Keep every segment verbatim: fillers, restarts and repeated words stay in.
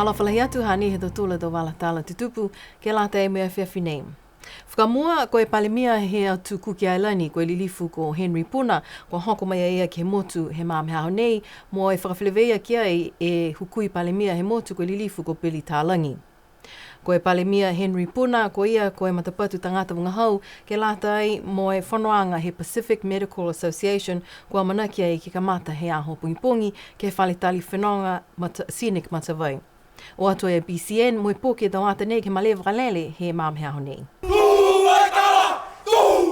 Alofa lahi atu, hanei e tau tala tau vala tala tutupu ke lata mo e afiafi nei. Fakamua, ko e Palemia he Atu Kuki Ailani, ko e Lilifu ko Henry Puna, kua hoko mai a ia ke he motu he magaaho nei, mo e fakafeleveia ki ai e Hukui Palemia he motu, ko e Lilifu ko Billy Talagi. Ko e Palemia Henry Puna, ko ia ko e matapatu tagata vagahau ke lata ai mo e fonoaga he Pacific Medical Association, kua amanaki ai ke kamata he aho pogipogi ke he fale tali fenoga Mata-, Scenic Matavai. O atu e B C N mo e poki e tau ata nei ke he malē vakalele he magaaho nei.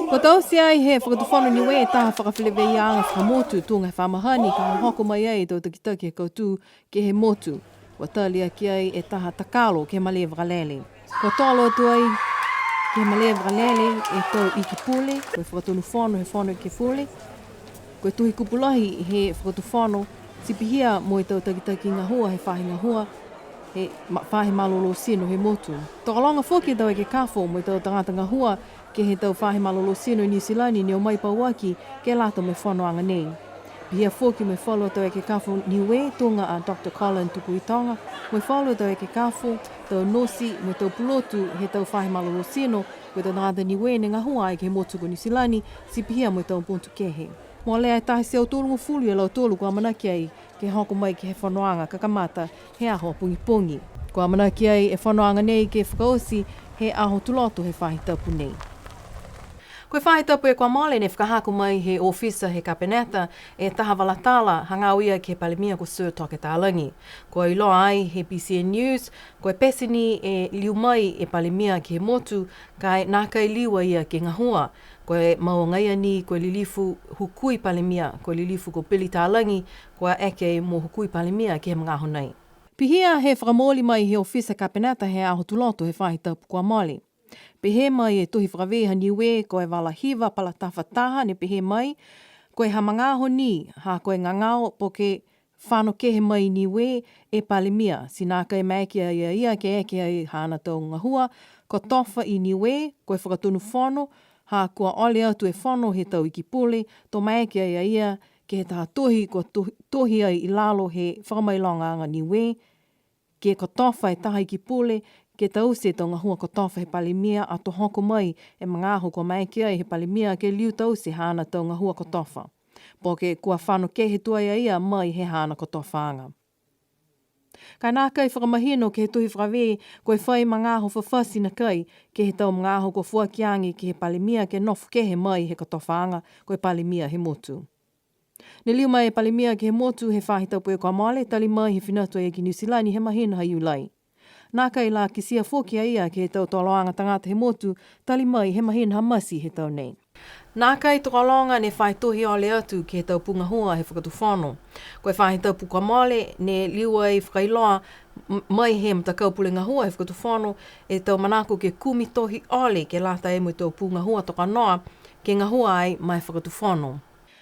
Kua taute ai he Fakatufono Niue e taha fakafeleveiaaga fakamotu tuga he fa mahani ka hohoko mai ai e tau takitaki he kautū ke he motu. Kua tali aki ai e taha takalo ke he malē vakalele. Kua tolo atu ai ke he malē vakalele e tau iki pule, ko e Fakatonu Fono he Fono Ekepule, ko e Tohi Kupu Lahi he Fakatufono, ti pihia mo e tau takitaki gahua he faahi gahua he ma-, faahi malolō tino he motu. Tokologa foki e tau ekekafo mo e tau tagata gahua ke he tau faahi malolō tino i Niu Silani ne o mai pauaki ke lata mo e fonoaga nei. Pihia foki mo e falu a tau ekekafo Niue, tuga a Doctor Colin Tukuitoga, mo e falu a tau ekekafo, tau nosi, mo e tau pulotu he tau faahi malolō tino, ko e tau tagata Niue ne gahua ai ke he motu ko Niu Silani, ti pihia mo e tau motu kehe. Molea e taha e teau tolugofulu a lautolu kua amanaki ai ke hoko mai ke he fonoaga ka kamata he aho pogipogi. Kua amanaki ai e fonoaga nei ke fakaoti he Aho Tuloto he faahi tapu nei. Ko e faahi tapu kua mole ne fakahako mai he ofisa he Kapeneta e taha vala tala hagaao ia ke he Palemia ko Sir Toke Talagi. Kua iloa ai he B C N News, ko e pete ni e liu mai e Palemia ke he motu, ka e nākai liu a ia ke gahua. Ko e mau agaia ni ko e Lilifu Hukui Palemia, ko e Lilifu ko Billy Talagi, kua eke mo Hukui Palemia ke he magaaho nei. Pihia he fakamooli mai he ofisa Kapeneta he Aho Tuloto he faahi tapu kua mole. Pehē mai e tohi fakavē ha Niue, ko e vala hiva palatafa taha ne pehē mai, ko e ha magaaho ni, ha ko e gagao po ke fano kehe mai i Niue e Palemia, ti nākai maeke a ia ke eke ai haana tau gahua kotofa i Niue, ko e Fakatonu Fono, ha kua ole atu e fono he tau iki pule, to maeke a ia ke he taha tohi kua to-, tohi ai i lalo he fakamailogaaga Niue, ke kotofa e taha iki pule, ke taute e tau gahua kotofa he Palemia ato hoko mai e magaaho kua maeke ai he Palemia ke liu taute haana tau gahua kotofa. Po ke kua fano kehe tuai a ia mai he haana kotofaaga. Ka e nākai fakamahino ke he tohi fakavē, ko e fai magaaho fafati nakai, ke he tau magaaho kua foaki age ke he Palemia ke nofo kehe mai he kotofaaga, ko e Palemia he motu. Ne liu mai e Palemia ke he motu he faahi tapu kua mole, tali mai he fina atu a ia ki Niu Silani he mahina ha Iulai. Nākai la kitia foki a ia ke he tau toloaga tagata he motu, tali mai he mahina ha Mati he tau nei. Nākai tokologa ne fai tohi ole atu ke he tau pū gahua he Fakatufono. Ko e faahi tapu kua mole, ne liu ai fakailoa m-, mai he Matakau Pule Gahua he Fakatufono e tau manako ke kumi tohi ole ke lata mo e tau pū gahua tokanoa ke gahua ai ma e Fakatufono.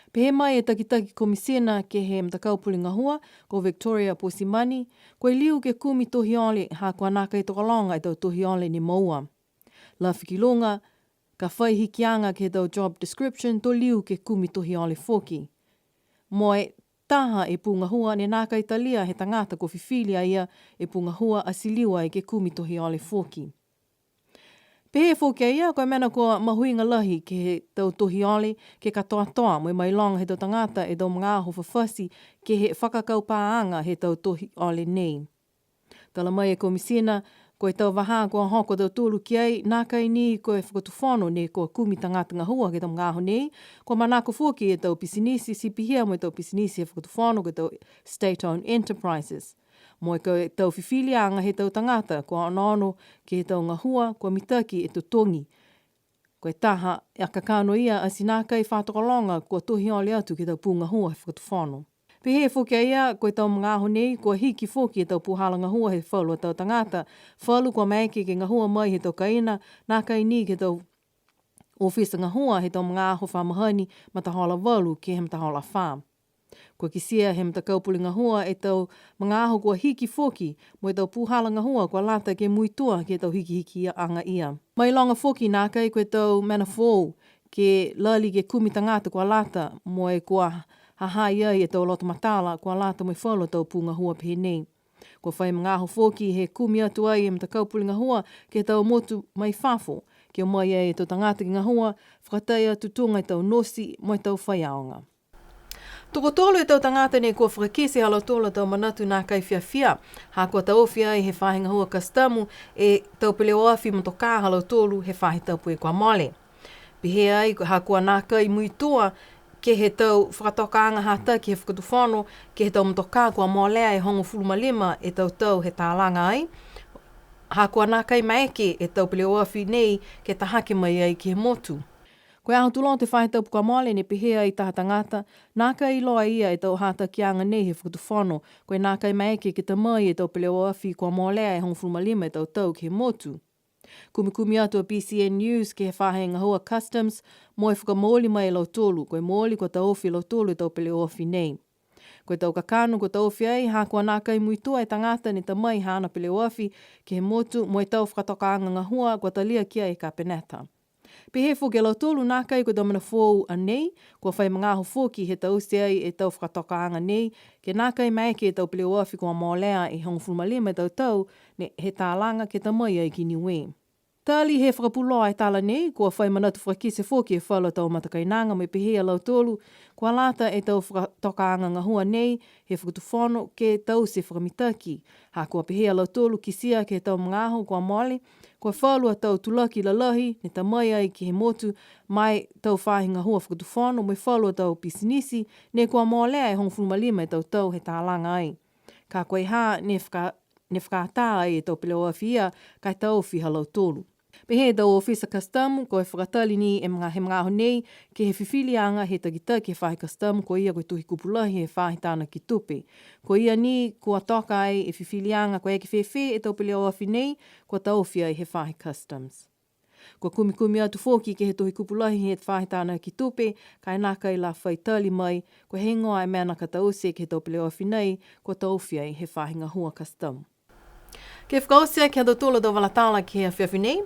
Pehē mai e Takitaki Komisina ke he Matakau Pule Gahua, ko Victoria Posimani, kua liu ke kumi tohi ole, ha kua nākai tokologa e tau tohi ole ne moua. Lafi ki luga, ka fai hikiaga ke he tau job description, to liu ke kumi tohi ole foki. Mo e taha e pū gahua ne nākai talia he tagata kua fifili a ia e pū gahua, ati liu ai ke kumi tohi ole foki. Pehē foki a ia, ko e mena kua mahuiga lahi ke he tau tohi ole, ke katoatoa mo e mailoga he tau tagata e tau magaaho fafati ke he fakakaupaaga he tau tohi ole nei. Tala mai e Komisina, ko e tau vahā kua hoko a tautolu ki ai, nākai ni ko e Fakatufono ne kua kumi tagata gahua ke he tau magaaho nei, kua manako foki e tau pisinisi, ti pihia mo e tau pisinisi he Fakatufono, ko e tau state-owned enterprises. Mo e ko e tau fifiliaga he tau tagata, kua onoono ke he tau gahua, kua mitaki e totogi. Ko e taha a kakano ia, ati nākai fa tokologa kua tohi ole atu ke he tau pū gahua he Fakatufono. Pehē foki a ia, ko e tau magaaho nei, kua hiki foki e tau pūhala gahua he falu a tau tagata, falu kua maeke ke gahua mai he tau kaina, nākai ni ke he tau ofisa gahua he tau magaaho fa mahani, matahola valu ke he matahola fā. Kua kitia he Matakau Pule Gahua e tau magaaho kua hiki foki, mo e tau pūhala gahua kua lata ke muitua ke he tau hikihikiaga ia. Mailoga foki nākai ko e tau mena foou, ke lali ke kumi tagata kua lata, mo e kua ha ha i ai e tau loto matala kua lata mo e falu a tau pū gahua pehē nei. Kua fai magaaho foki he kumi atu ai e matakau pule gahua ke he tau motu mai fafo, ke o mai ai e tau tagata ke gahua, fakatai atu tuga e tau nosi mo e tau faiaoga. Tokotolu e tau tagata ne kua fakakite ha lautolu a tau manatu nākai fiafia, ha kua taofi ai he faahi gahua kasitamu e tau peleoafi motokā ha lautolu he faahi tapu kua mole. Pehē ai, ha kua nākai muitua ke he tau fakatokaaga hataki he fakatufono ke he tau motokā kua molea e hogofulu ma lima e tau tau he talaga ai, ha kua nākai maeke e tau peleoafi nei ke tahake mai ai ke he motu. Ko e aho Tuloto he faahi tapu kua mole ne pehē ai taha tagata, nākai iloa e ia e tau hatakiaga nei he fakatufono, ko e nākai maeke ke ta mai e tau peleoafi kua molea e hogofulu ma lima e tau tau ke he motu. Kumikumi atu a B C N News ke he faahi gahua Customs, mo e fakamooli mai e lautolu, ko e mooli kua taofi e lautolu e tau peleoafi nei. Ko e tau kakano kua taofi ai, ha kua nākai muitua e tagata ne ta mai haana peleoafi ke he motu mo e tau fakatokaaga gahua kua talia ki ai e Kapeneta. Pehē foki a lautolu nākai ko e tau mena foou a nei, kua fai magaaho foki he taute ai e tau fakatokaaga nei, ke nākai maeke e tau peleoafi kua molea e hogofulu ma lima e tau tau ne he talaga ke ta mai ai ki Niue. Tali he fakapuloa e tala nei, kua fai manatu fakakite foki e falu a tau matakainaga mo e pehē a lautolu, kua lata e tau fakatokaaga gahua nei he fakatufono ke taute fakamitaki. Ha kua pehē a lautolu kitia ke he tau magaaho kua mole, kua falu a tau tulaki lalahi ne ta mai ai ke he motu ma e tau faahi gahua fakatufono mo e falu a tau pisinisi ne kua molea e hogofulu ma lima e tau tau he talaga ai. Ka ko e ha ne faka-, ne fakaatā ai e tau peleoafi ia ka e taofi ha lautolu. Pehē e tau ofisa kasitamu, ko e fakatali ni e maga-, he magaaho nei ke he fifiliaga he takitaki he faahi kasitamu, ko ia ko e Tohi Kupu Lahi he faahi tānaki tupe. Ko ia ni kua toka ai e fifiliaga ko e ke fēfē e tau peleoafi nei kua taofi ai he faahi Customs. Kua kumikumi atu foki ke he Tohi Kupu Lahi he faahi tānaki tupe, ka e nākai la fai tali mai, ko e heigoa e mena ka taute ke he tau peleoafi nei kua taofi ai he faahi gahua kasitamu. Ke fakaoti aki ha tautolu a tau vala tala ke he afiafi nei,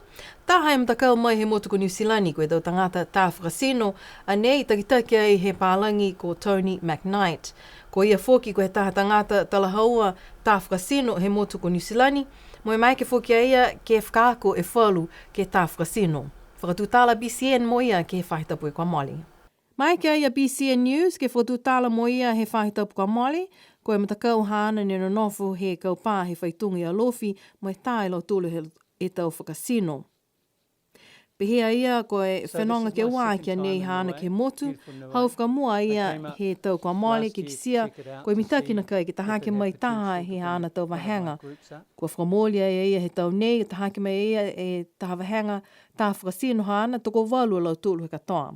taha e matakau mai he motu ko Niu Silani, ko e tau tagata tā fakatino, a nei takitaki ai he palagi ko Tony McKnight. Ko ia foki ko e taha tagata talahaua tā fakatino he motu ko Niu Silani, mo e maeke foki a ia ke fakaako e falu ke tā fakatino. Fakatutala B C N mo ia ke he faahi tapu kua mole. Maeke a ia B C N News ke fakatutala mo ia he faahi tapu kua mole, ko e matakau haana ne nonofo he kaupā he faitoga i Alofi, mo e tā e lautolu he, e tau fakatino. Pehē a ia ko e fenoga ke ua aki a nei haana ke he motu, hau fakamua a ia he tau kua mole ke kitia, ko e mitaki nakai ke tahake mai taha he haana tau vahega. Kua fakamooli ai a ia he tau nei, tahake mai a ia e taha vahega, tā fakatino haana, tokovalu a lautolu he katoa.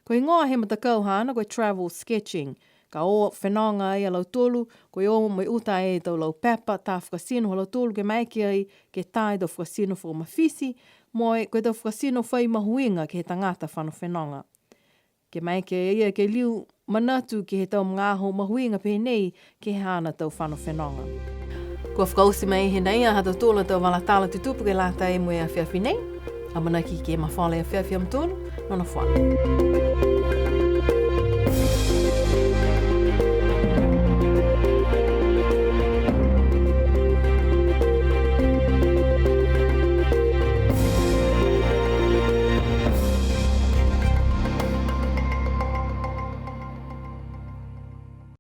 Ko e higoa he matakau haana ko e travel sketching. Ka o fenoga ai a lautolu, ko e o mo e uta e tau lau pepa tā fakatino ha lautolu ke maeke ai ke tā e tau fakatino fakamafiti, mo e ko e tau fakatino fai mahuiga ke he tagata fano fenoga. Ke maeke ai a ia ke liu manatu ke he tau magaaho mahuiga pehē nei ke he haana tau fano fenoga. Kua fakaoti mai he nei a ha tautolu a tau vala tala tutupu ke lata mo e afiafi nei. Amanaki ke mafola e afiafi a mutolu, nonofo ā.